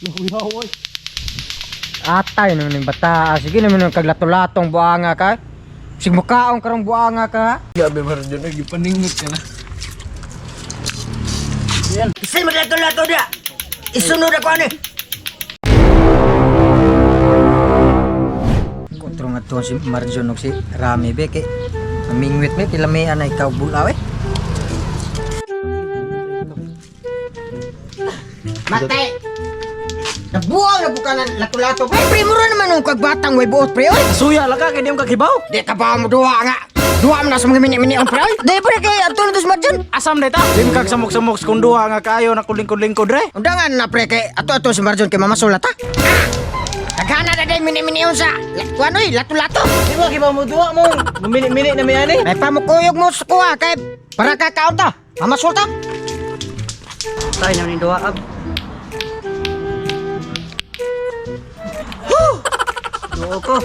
Luyaw oy. Atay naman yung bata. Sige naman yung kaglato-latong buanga ka. Sige mukaong karong buanga ka. Grabe Marjon, oy, gipaningit ka na. Kasi maglato-lato dia. Isunod ako ani. Kontro nga to si Marjon og si Rami be kay mamingwit me kilamian na ikaw bulaw eh. Matay. Nabuang na buka ng lato-lato. Pre, pre, mura naman ang kagbatang way buot, pre, oy. Suya lang ka kay di mo kakibaw. Di ka ba mo duha nga? Duha mo na sa mga mini-mini ang pre, oy. Di, pre, kay ato na to si Marjon. Asam na ita. Di mo kag samok-samok kung duha nga kayo na kulingkod-lingkod re. Undangan na pre kay ato ato si Marjon kay Mama Sulat ha. Nagana na day mini-mini sa kuan oy lato-lato. Di mo kibaw mo duha mo. Mini-mini na may ani. May pamukuyog mo sa kuha kay para kakaon ta. Mama Sultan. Tayo naman yung duha ab. Duo ko.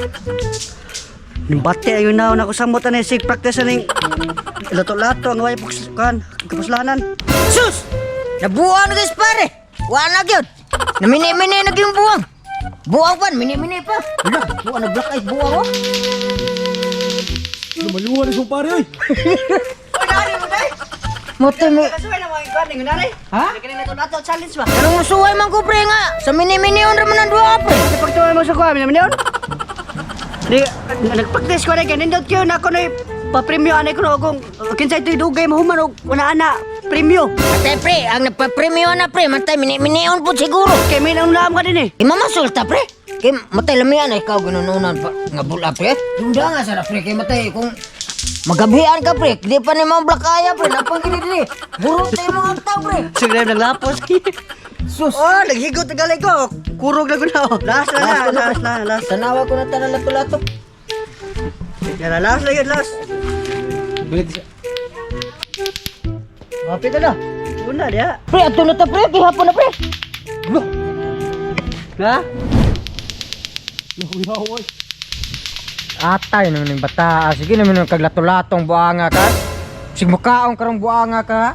Nimbate ayun na ako sa mata na sig practice ning lato-lato ang way kan kapuslanan. Sus! Nabuang na guys pare. Wa na gyud. Namini-mini na gyud buwang. Buwang pan, mini-mini pa. Wala, buwang na black eyes buwang oh. Lumaluwa na siyang pare oy. Mote mo. Kasuway na mga kan ningon nari. Ha? Kini lato-lato challenge ba? Anong musuway man ko pre nga? Sa mini-mini on ra man ang duha pre. Pagtuwa mo sa kuha naman yun. Di nagpractice ko na kay nindot kayo na ako na papremyo anay ko no kung kinsay to'y dugay mahuman og una ana premyo. Matay pre, ang nagpa-premyo na pre, matay mini-mini on po siguro. Kay may nang laam ka din eh. Eh, mama sulta pre. Kay matay lamian ay ikaw ginununan pa nga bula pre. Tunda nga sa pre kay matay kung magabihan ka pre, di pa ni mga black eye pre, napang gini diri. Buro tayo mga tao pre. Siguro naglapos. Sus. Oh, naghigot na galay ko. Kurog na ko na. Oh. Last na na, last na, last. Tanawa ko na tanan lato-lato. Yan na, last na yun, last. Mapit na. Una dia. Pre, ato na ta pre, gihapon na pre. Ha? Luyaw oy. Atay naman yung bata. Sige naman yung kaglato-latong buanga ka. Sige mukaong karong buanga ka.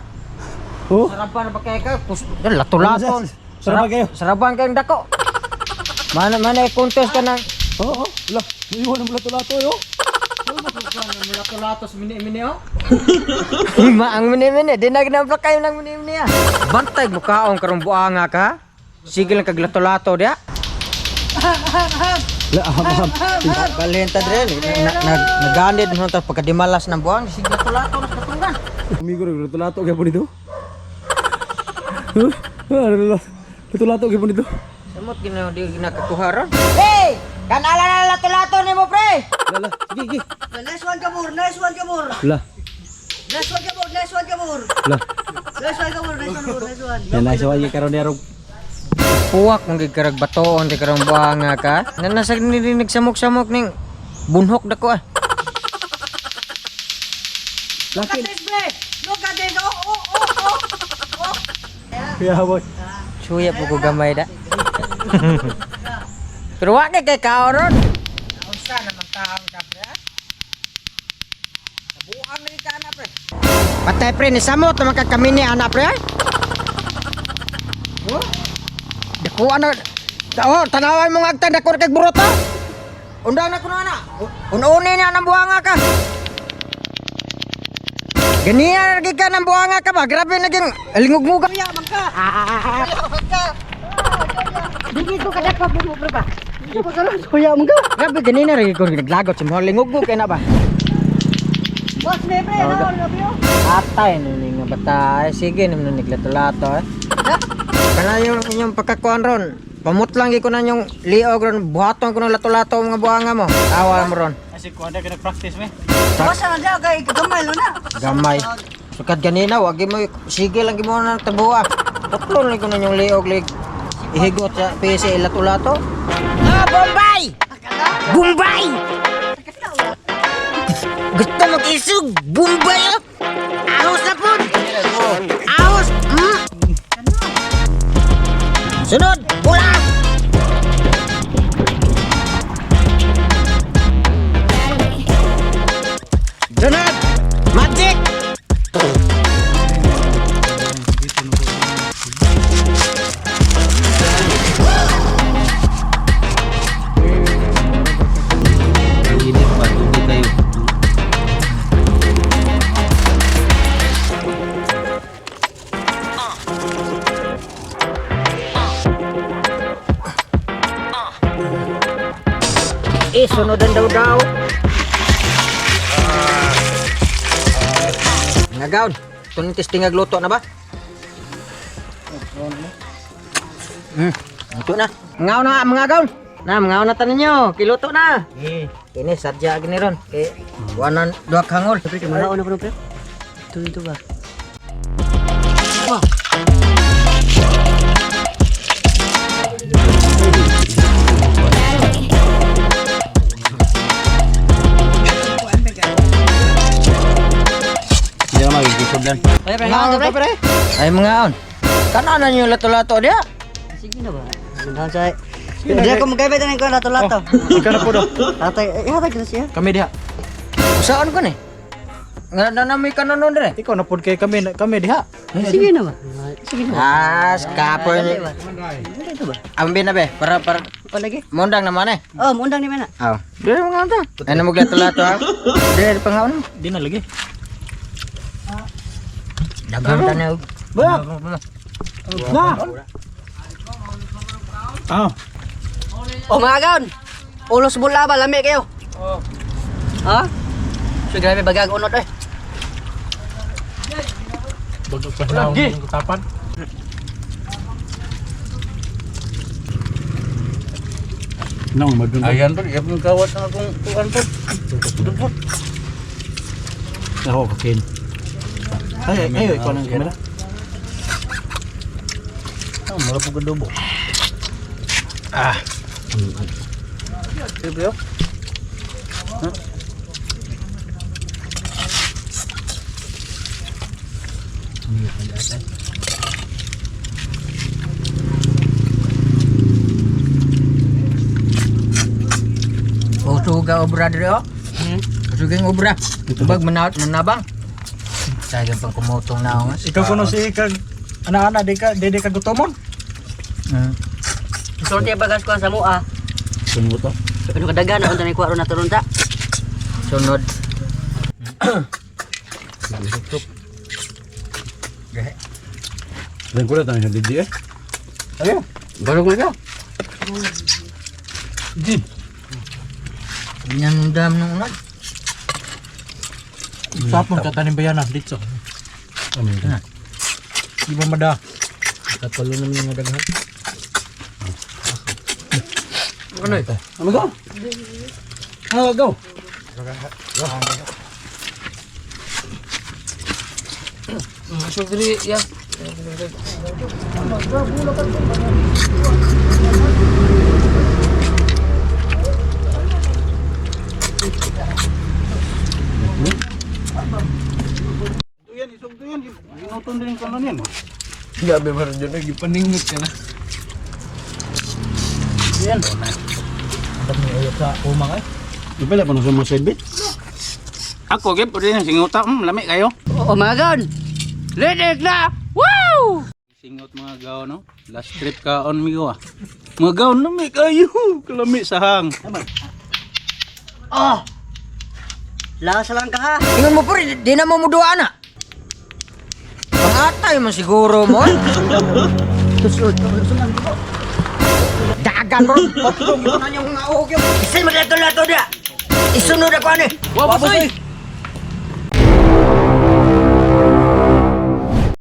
Oh. Sarapan na ba kayo ka? Lato-lato. Sarapan kayo? Sarapan kayong dako. Mana mana contest ka ng Oo, oh, wala. Luyaw na lato-lato oy. Oh. Lato-lato sa mini-mini oh. Ima ang mini-mini, di na ginabla kayo ng mini-mini ah. Bantay mukaong karong buanga ka. Sige lang kag lato-lato dia. La, aham aham. Balhin ta dre, naganid mo ta pagkadimalas ng buang, sige lato-lato na sa katunggan. Amigo lato-lato gyapon dito. Huh? Ah, lato-lato gyapon dito. Samot gina di ginakakuha ron. Hey! Kanala na lato-lato nimo pre. La, la, sige, sige. Nice one kabur, nice one kabur. La, Nice one kabur, nice one kabur. la. Nice one kabur, nice one kabur, nice one. Yan na siya karon ni arog. Puwak mong gikarag batoon di karong buanga ka. Nanasag ni nagsamok-samok ning bunhok dako ah. Look at this, bre. Look at this. Oh, oh, oh, oh. Kaya boy. Suya po ko gamay da. Pero wa kay kay kaoron. Unsa naman taong ka pre? Nabuang na ka ana pre. Patay pre ni samot naman ka kami ni ana pre. Oh? Dako ana. Oh, tanawan mo nga agtang dako kay burota. Undang na kuno ana. Unune na ang buhanga ka. Ganiya lagi ka ng buhanga ka ba? Grabe naging lingugmuga. Ya, mangka. Dili ko kadako mo pre ba. Kuya, mangka. Grabe ganina rin ko naglagot sa mga lingugmug kay na ba. Boss, ne, pre. Ano, ano, ano? Atay ni nga bata. Ay, sige naman naglato-lato eh. Kana yung inyong pagkakuan ron. Pamutlang gyud ko na yung liog ron, buhaton ko ng lato-lato mga buhanga mo. Tawa mo ron. Asi ko anda practice me. Basta na diya, kay gamay lo na. Gamay. Sukad ganina, wag mo sige lang gyud mo na tabuha. Putlon lang ko na yung liog lig. Ihigot sa PC lato-lato. Ah, Bombay! Bombay! Gusto mag-isog? Bombay ah! Ahos na po! Ahos! Sunod! Pula! Sunod! Magic! Isunodan daw daw. Nga gaon. Tunong testing luto na ba? Luto na. Ngaon na mga gaon. Na, mga na tanin nyo. Kiluto na. Kini sadya gini ron. Kay wanan duha ka hangol. Pre, mga na pre. Ito ito ba? Hindi na magigisod yan. Ay, pre, mga pre. Ay mga on. Kanan nyo lato-lato dia. Sige na ba? Nandahan sa. Hindi ako magkaibigan tanin ko lato-lato. Ikaw na po do. Tatay, eh, hatag na siya. Kami diha. Saan ko ni? Nga na na may kananon dire. Ikaw na po kay kami kami diha. Sige na ba? Sige na. Ah, skapoy ni. Ito ba? Ambi na be, para para O lagi. mondang naman eh. Oh, muundang ni mana. Aw. Dire mga ta. Ay na maglato-lato ha. Dire pangaon. Di na lagi. Daghang tanaw. Ba. Na. Ah. Oh, mga gaon. Ulos bula ba lami kayo? Oh. Ha? So grabe bagag unod eh. Bagok pa na ang tapan. Nang madun. Ayan po, yung kawat na akong kuan po. Dupot. Ako kakin. Ay ay ay ikaw nang kamera. Ah, mura po kadubo. Ah. Siyempre, oh. Usuga obra dire oh. Usuga yung obra. Tubag manawat nanabang. Sayang pang kumutong na ako. Ikaw kuno si kag ana-ana di ka di ka gutomon. Sulti bagas ko sa mua. Sunod to. Ano kadagan na unta ni kuha ron na turun ta. Sunod. Dan ko na tayo sa didi eh. Ayo, barog na ka. Di. Yan dam nung unod. Sapon ka tanim bayana dito. Ano yun? Di ba mada? Kapalo naman yung daghan. Ano ito? Ano go? Ano go? Yan, isog to yan. Ginuton din ko yan. Gabi ba rin dyan, gipaningot ka na. Yan. Ang dami uyok sa umang ay. Di pala pa na sa mga side bit? Ako, gip, pwede yung singuta. Lami kayo. Oh, mga gaon. Lidik na. Wow! Singot mga gaon, no? Last trip ka on migo ah. Mga gaon, lami kayo. Kalami sa hang. Oh. Lasa lang ka ha. Ingon mo pre, di na mo muduan na. Pangatay man siguro mo. Tusod. Dagan bro. Patong mo na yung mga uhog yun. Isay maglato-lato dia. Isunod ako ani. Wa bosoy.